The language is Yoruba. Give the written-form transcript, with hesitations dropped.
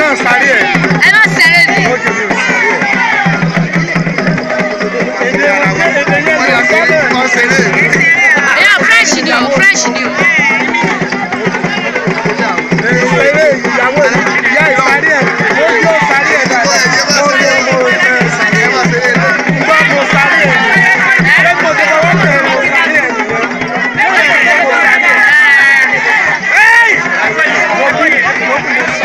Náà sáré ẹ̀. Ẹ má sáré mi. Ó jẹ́ mi ò sáré ẹ̀. Èdè èdè yẹn ló sáré ẹ̀. Yeah, French ni o, French ni o. Eré ìyàwó ìyá ìsáré ẹ̀. Ó yóò sáré ẹ̀ dáadáa. Ó yóò mo ẹ̀ sáré ẹ̀. Gbọ́ mo sáré ẹ̀. Ṣé mo ti fọwọ́ tẹ̀ mo sáré ẹ̀ nìyẹn? Mo sáré ẹ̀. Mo bí mo sáré ẹ̀.